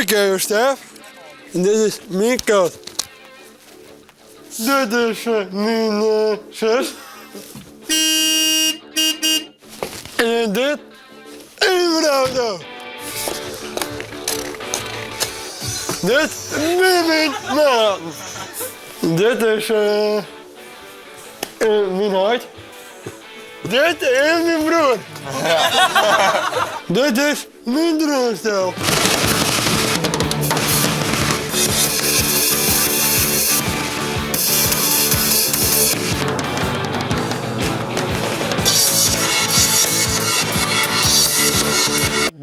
Ik even Stef en dit is myn kat. Dit is myn sus. En dit is myn auto. Dit binne myn maten. Dit is myn heit. Dit is myn broer. Dit is myn drumstel.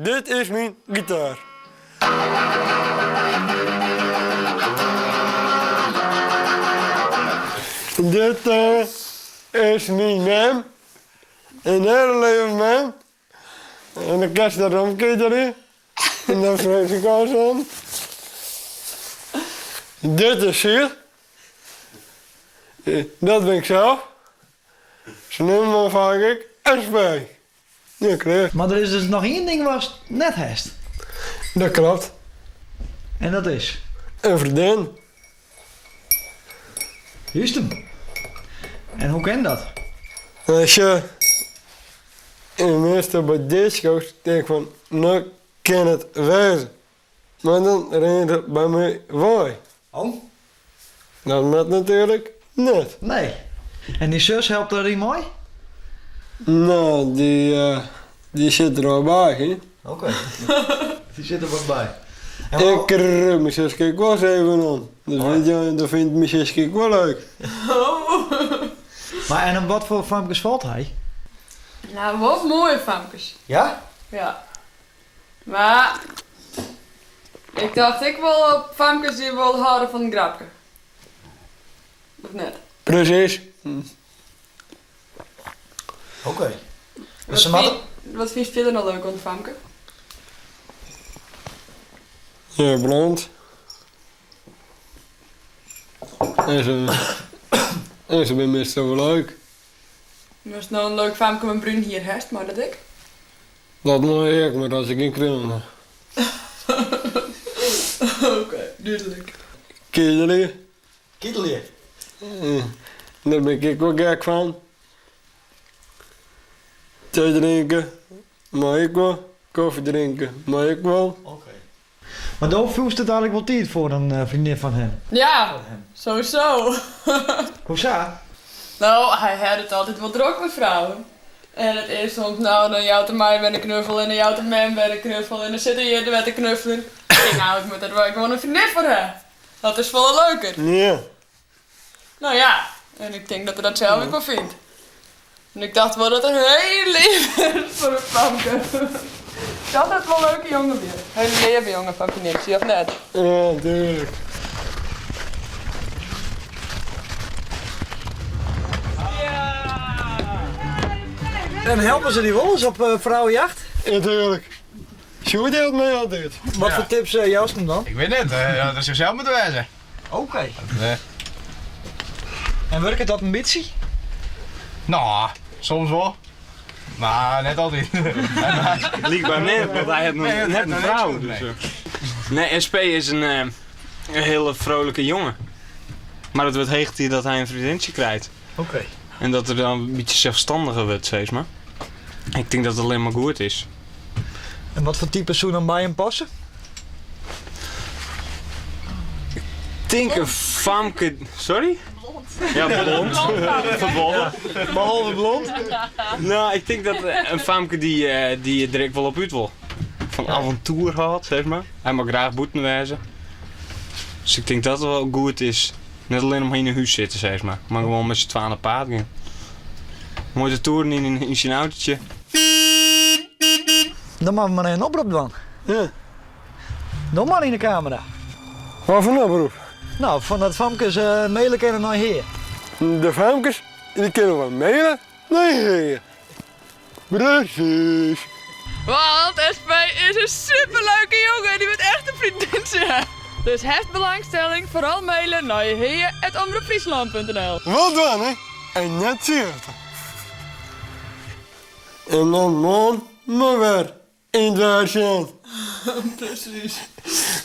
Dit is myn gitaar. Dit is myn mem. In hiele leave mem. En dan kinst dat omketelje. En dan freegje ik alles om. Dit is Sier. Dat bin ik sels. Se neame my faak ek SP. Ja, klear. Mar der is dus noch ien ding watst net hast. Dat klopt. En dat is? In freondin. Juist hem. En hoe kin dat? As je meastal by disko's tink fan no kin it wêze. Mar dan rinne se by my wei. Oh? Dat moat natuerlik net. Nee. En dyn sus helpt dêryn mei? No, dy, dy sit der al by, hè. Oké. Dy sit der wat by. Ik ruk myn suske ek wolris even om. Dat fynt, dat fynt myn suske ek wol leuk. Mar en om wat foar famkes falt hy? Nou, wol moaie famkes. Ja? Ja. Mar ik tocht ek wol op famkes dy't wol hâlde fan in grapke. Of net? Presys. Oké. Dus wat, wat fynst fierder noch leuk oan in famke? Ja, blond. En se, en se binne meastal wol leuk. Ast no in leuk famke mei brún hier hast, mei dat ek? Dat mei ek, mar as ik gjin krullen ha. Oké, dúdlik. Keatselje. Keatselje? Dêr bin ik ek wol gek fan. Tee drinke, mei ek wol. Kofje drinke, mei ek wol. Oké. Mar do fûnst it eigenlik wol tiid foar in freondin fan him? Ja, sowieso. Hoesa? No, hy hat it altyd wol drok mei frouwen. En it is soms, no, dan jout er my wer in knuffel en dan jout er mem wer in knuffel en dan sit er hjir wer te knuffeljen. Ik tink, no, ik moat der wol gewoan in freondin foar ha. Dat is folle leuker. Ja. No ja, en ik tink dat er dat sels ek wol fynt. En ik tocht wol dat er hiel leaf is foar in famke. Dat it wol in leuke jonge wie. Hiel leave jonge fan Phoenixie, of net? Ja, tuurlijk. En helpe se dy wolris op frouwejacht? Ja, tuurlijk. Sjoerd helpt my altyd. Wat foar tips joust him dan? Ik wit net, dat soe sels moatte wêze. Oké. En wurket dat in bytsje? No, soms wol. Mar net altyd. Blykber net, want hy hat noch net in frou. Dus. Nee, SP is in, in hiele froolike jonge. Mar it wurdt heech tiid dat hy in freondintsje krijt. Oké. En dat er dan in bytsje selsstanniger wurdt, sis mar. Ik tink dat it allinne mar goed is. En wat foar type soe dan by him passe? Ik tink in famke. Sorry? Blond. Ja, blond. Verbollen. Behalve blond? No, ik tink dat in famke dy't, dy't der ek wol op út wol. Fan avontoer hâldt, sis mar. Hy mei graach bûten wêze. Dus ik tink dat it wol goed is. Net allinne mar yn 'e hûs sitte, sis mar. Mar gewoan mei syn twaen op paad gean. Moai te toeren yn, yn syn autootje. Dan moatte we mar in oprop dwaan. Ja. Doch mar yn de kamera. Wat foar in oprop? No, fan dat famkes maile kinne nei Hea. De famkes dy kinne wol maile nei Hea. Presys. Want SP is in superleuke jonge, dy moat echt in freondintsje. Dus hast belangstelling, foaral maile nei hea@omropfryslân.nl. Wol dwaan hè, en net sichte. En dan moarn mar wer yn it waar sjen. Presys.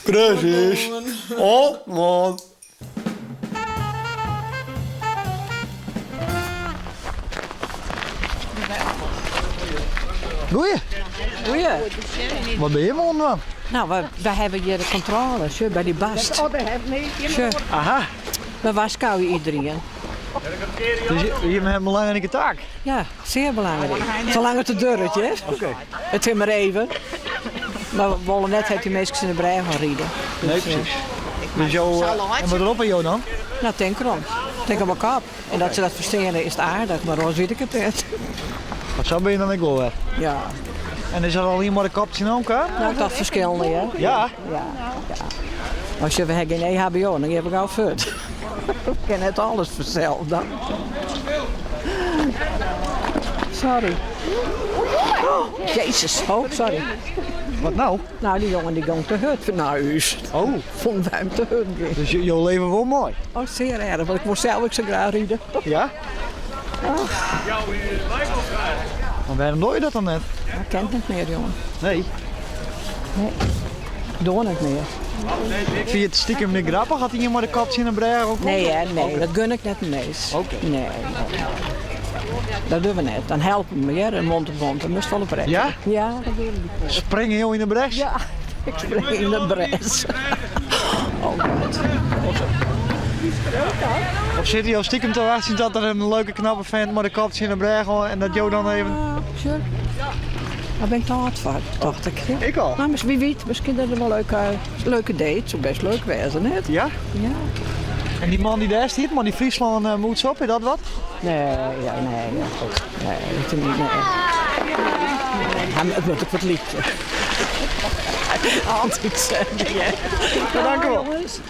Presys. Oant moarn. Goeie. Goeie. Wat binne jim oan dwaan? Nou, wy hawwe hjir de kontrôle, sjoch, by dy bast. Sjoch. Aha. We warskôgje iderien. Dus jim hawwe in belangrike taak? Ja, sear belangryk. Salang it der duorret, hear. Oké. It is mar even. Mar we wolle net dat dy minsken tsjin de brêge ride. Nee, presys. Dus jo, en wat roppe jo dan? Nou, tink erom. Tink om 'e kop. En dat se dat fersteane is it aardich, mar oars wit ik it net. Mar sa binne je dan ek wol wer. Ja. En is dat allinne mar de kop tsjin elkoar? Nou, dat ferskillende, hear. Ja? Ja, ja. As je, we hawwe gjin EHBO, dan gean we gau fuort. We kinne net alles fansels dan. Sorry. Oh, Jezus, oh, sorry. Wat nou? Nou, dy jongen dy gong te hurd nei ús. Oh. Fûn wy him te hurd gean. Dus jo leve wol mei? Oh, sear erch, want ik wol sels ek sa graach ride. Ja? Maar wêrom doar je dat dan net? Ik kin it net mear, jongen. Nee. Nee. Doar net mear. Fyn je it stikem net grappich as ien mei de kop tsjin de brêge oan komt? Nee, hè, nee, dat gun ik net in mins. Oké. Nee, nee. Dat dogge we net. Dan helpe we, hear, in mond op mond. Dat moatst wol op rekkenje. Ja? Ja, dat dogge we. Springe jo yn de bres? Ja, ik spring yn de bres. Oh god. Of sitte jo stikem te wachtsjen tot der in leuke knappe vent mei de kop tsjin de brêge oan en dat jo dan even... Sjoch, dêr bin ik te âld foar, tocht ik. Ja. Ik al? Nou, wie wit, miskien dat it wol leuke, leuke date. Soe bêst leuk wêze, net? Ja? Ja. En dy man dy't dêr stiet, mei dy Fryslân mûts op, is dat wat? Nee, ja, nee, ja, goed. Nee, dat is niet, nee. Nee, it moat ek wat lykje. Altyd, ja. Dankjewol. Jonges.